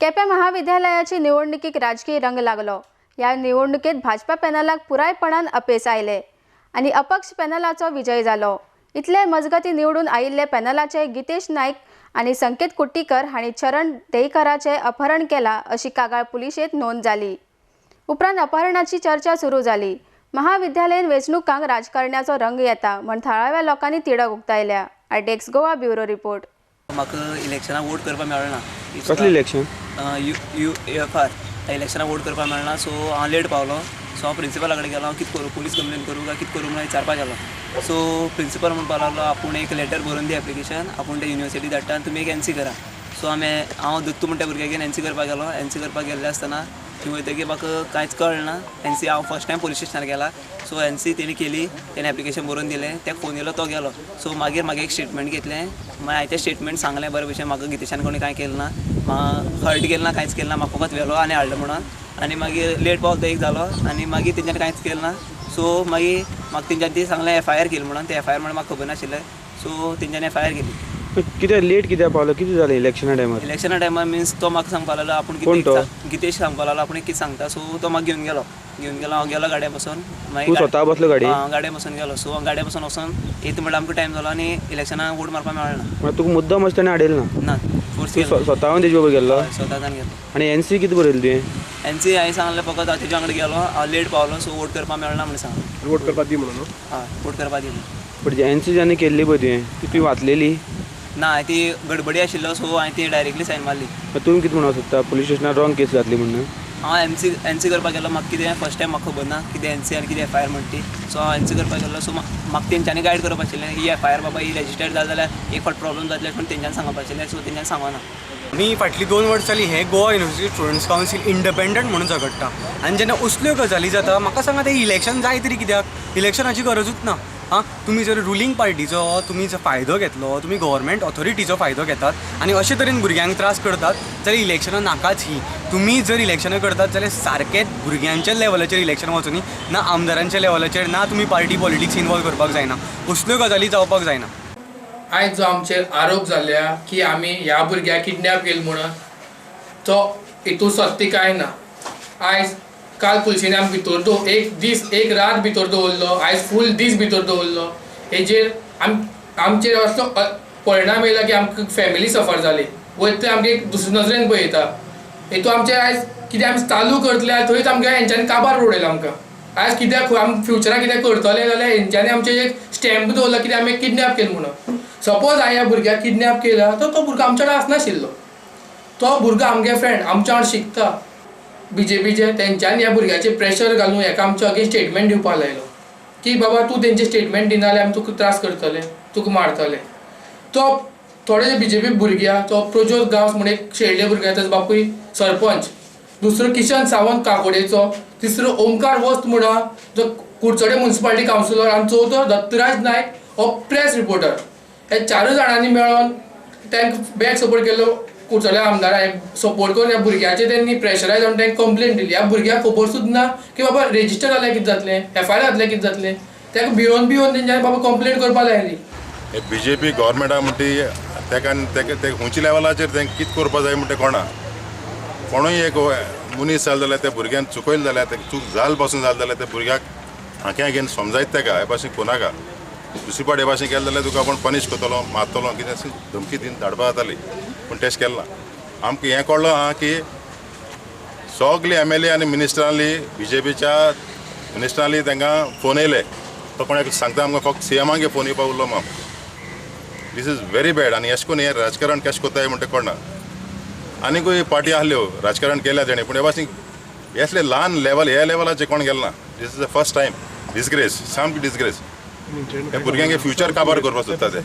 केपें महाविद्यालयाची निवडणुकीक राजकीय रंग लागलो. ह्या निवडणुकेत भाजपा पॅनलाक पुरायपणान अपेस आयले आनी अपक्ष पॅनलाचो विजय जालो. इतले मजगती निवडून आयिल्ले पॅनलाचे गितेश नायक आनी संकेत कुट्टीकर हांणी चरण देईकराचे अपहरण केला अशी कागाळ पुलिशेंत नोंद जाली. उपरांत अपहरणाची चर्चा सुरू जाली. महाविद्यालयीन वेंचणुकांक राजकारणाचो रंग येता म्हण थळाव्या लोकांनी तिडक उक्तायल्या. IDEX Goa bureau report. म्हाका इलेक्शनाक वोट करपाक मेळना. कसलें इलेक्शन? यू एफ आर इलेक्शनाक वोट करपाक मेळना. सो हांव लेट पावलो. सो हांव प्रिंसिपला कडेन गेलो, हांव कितें करूं, पुलीस कंप्लेन करूं काय कितें करूं म्हणून विचारपाक गेलो. सो प्रिंसिपल म्हणपाक लागलो आपूण एक लेटर बरोवन दी एप्लिकेशन, आपूण ते युनिवर्सिटी धाडटा आनी तुमी एक एन सी करा. सो हांव दत्तू म्हणटा भुरग्याक घेवन एन सी करपाक गेलो. एन सी करपाक गेल्ले आसतना थंय वयतकीर म्हाका कांयच कळना. एन सी हांव फर्स्ट टायम पुलीस स्टेशनार गेला. सो एन सी तेणी केली, तेणें एप्लिकेशन बरोवन दिलें, तेका फोन येयलो तो गेलो. सो मागीर म्हाका एक स्टेटमेंट घेतलें. मागीर हांवें तें स्टेटमेंट सांगलें बरें भशेन, म्हाका गितेशान कोणी कांय केलें ना, म्हाका हर्ट केलें ना, कांयच केलें ना, म्हाका फकत व्हेलो आनी हाडलो म्हणून. आनी मागीर लेट पावलो तो एक जालो आनी मागीर तेंच्यांनी कांयच केलें ना. सो मागीर म्हाका तेंच्यांनी ती सांगलें एफ I R केली म्हणून. ते एफ I R म्हणून म्हाका खबर नाशिल्लें. सो तेंच्यांनी एफ I R केली. कितें लेट कित्याक पावलो, कितें जालें इलेक्शना टायमार? इलेक्शना टायमार मिन्स तो म्हाका सांगपाक लागलो आपूण कितें, गितेश सांगपाक लागलो आपूण कितें सांगता. सो तो म्हाका घेवन गेलो, हांव गेलो गाडये बसून. मागीर स्वता बसलो गाडी? हांव गाडये बसून गेलो. सो हांव गाडये बसून वचोन येता म्हणल्यार आमकां टायम जालो आनी इलेक्शनाक वोट मारपाक मेळना. तुका मुद्दम अशें ताणें हाडयलें ना? ना, फोर्स स्वताहून तेजे बरोबर गेल्लो? स्वताच्यान गेलो. आनी एन सी कितें बरयलें तुवें? एन सी हांवें सांगलें फकत हांव तेज्या वांगडा गेलो, हांव लेट पावलो, सो वोट करपाक मेळना म्हणून सांगलें. वोट करपाक दी म्हणून? हय, वोट करपाक दी म्हणून. पण एन सी जेन्ना केल्ली पळय तुवें, ती तुवें वाचलेली ना? ती गडबडी आशिल्लो, सो हांवें ती डायरेक्टली सायन मारली. तुमी कितें म्हणूंक सोदता, पुलीस स्टेशनार रॉंग केस घातली म्हणून? हांव एन सी करपाक गेलो. म्हाका कितें फर्स्ट टायम म्हाका खबर ना कितें एन सी आनी कितें एफ I R म्हणटी. सो हांव एन सी करपाक गेलो. सो म्हाका तेंच्यांनी गायड करप आशिल्लें, ही एफ I R बाबा ही रेजिस्टर्ड जाली जाल्यार एक फावट प्रॉब्लम जातलें म्हणून तेंच्यांनी सांगप आशिल्लें. सो तेंच्यांनी सांगना. आमी फाटलीं 2 वर्सां जालीं हें Goa university students council independent म्हणून झगडटा. आनी जेन्ना असल्यो गजाली जाता म्हाका सांगा तें इलेक्शन जाय तरी कित्याक? इलेक्शनाची गरजूच ना. आं, तुमी जर रुलींग पार्टीचो तुमी जर फायदो घेतलो, तुमी गव्हर्मेंट ऑथॉरिटीचो फायदो घेतात आनी अशे तरेन भुरग्यांक त्रास करतात जाल्यार इलेक्शनां नाकाच ही. तुमी जर इलेक्शनां करतात जाल्यार सारकें भुरग्यांच्या लेवलाचेर इलेक्शन वचुनी, ना आमदारांच्या लेवलाचेर, ना तुमी पार्टी पॉलिटिक्स इनवॉल्व करपाक जायना. असल्यो गजाली जावपाक जायना. आयज जो आमचेर आरोप जाल्या की आमी ह्या भुरग्याक किडनॅप केल म्हणून, तो हितून सत्य कांय ना. आयज काल पुलिसांनी आमकां भितर एक दीस एक रात भितर दवरलो, आयज फूल दीस भितर दवरलो. हेजेर आमचेर असो परिणाम येयला की आमकां फॅमिली सफर जाली. वयता थंय आमकां एक दुसरे नदरेन पळयता. हितून आमचेर आयज कितें आमी चालू करतले थंयच आमकां हेंच्यांनी काबार उडयला आमकां. आयज कित्याक आमी फ्युचराक कितें करतले जाल्यार हेंच्यांनी आमचेर एक स्टॅम्प दवरला कितें आमी किडनॅप केलें म्हणून. सपोज हांवें ह्या भुरग्याक किडनॅप केला तर तो भुरगो आमच्या वांगडा आसनाशिल्लो. तो भुरगो आमगे फ्रेंड, आमच्या वांगडा शिकता. बीजेपीचे तेंच्यांनी ह्या भुरग्याचेर प्रेशर घालून हेका आमच्या अगेन्स्ट स्टेटमेंट दिवपाक लायलो की बाबा तूं तेंचे स्टेटमेंट दिना जाल्यार आमी तुका त्रास करतले, तुका मारतले. तो थोडे जे बीजेपी भुरगे आहा, तो प्रज्योत गांवस म्हूण एक शेळडे भुरगो आहा, ताजो बापूय सरपंच, दुसरो किशन सावंत काकोडेचो, तिसरो ओमकार वस्त म्हूण आहा जो कुडचडे मुन्सिपालिटी कावन्सिलर, आनी चवथो दत्तराज नायक हो प्रेस रिपोर्टर. हे 4 जाणांनी मेळोन तांकां बॅक सपोर्ट केल्लो कुडचड्या आमदाराक सपोर्ट करून ह्या भुरग्याचेर तेंणी प्रेशरायज जावन तांकां कंप्लेन दिली. ह्या भुरग्याक खबर सुद्दां ना की बाबा रेजिस्टर जाल्यार कितें जातलें, एफ I R जातलें कितें जातलें. ताका भियोन भियोन तेंच्यांनी बाबा कंप्लेन करपाक लायली. हे बीजेपी गव्हर्मेंटा म्हणटी तेका ते खंयच्या लेवलाचेर तेंकां कितें करपाक जाय म्हणटा कोणा कोणूय एक मनीस जालो जाल्यार त्या भुरग्यान चुकयलें जाल्यार, तेका चूक जाल पासून जालें जाल्यार त्या भुरग्याक हांक्या घेवन समजायत तेका हे भाशेन कोनाका. दुसरी पाट हे भाशेन केलें जाल्यार तुका आपूण पनिश करतलो, मारतलो, कितें अशें धमकी दिवन धाडपा जाताली. पूण तेश केलें ना. आमकां हें कळ्ळो आहा की सगली एम एल ए आनी मिनिस्टरांली बीजेपीच्या मिनिस्टरांली तांकां फोन येयले. तो कोणाक सांगता आमकां फक्त सी एमाक फोन येवपाक उरलो मा. This is very bad. आनी अशें करून हें राजकारण कशें करताय म्हणटा कळना. आनीकूय पार्टी आहल्यो राजकारण केल्या तेणें, पूण हे भाशेन असले ल्हान लेवल ह्या लेवलाचेर कोण गेल ना. This is the first time. Disgrace, सामकी डिसग्रेस. हे भुरग्यांक फ्युचर काबार करपाक सोदता ते.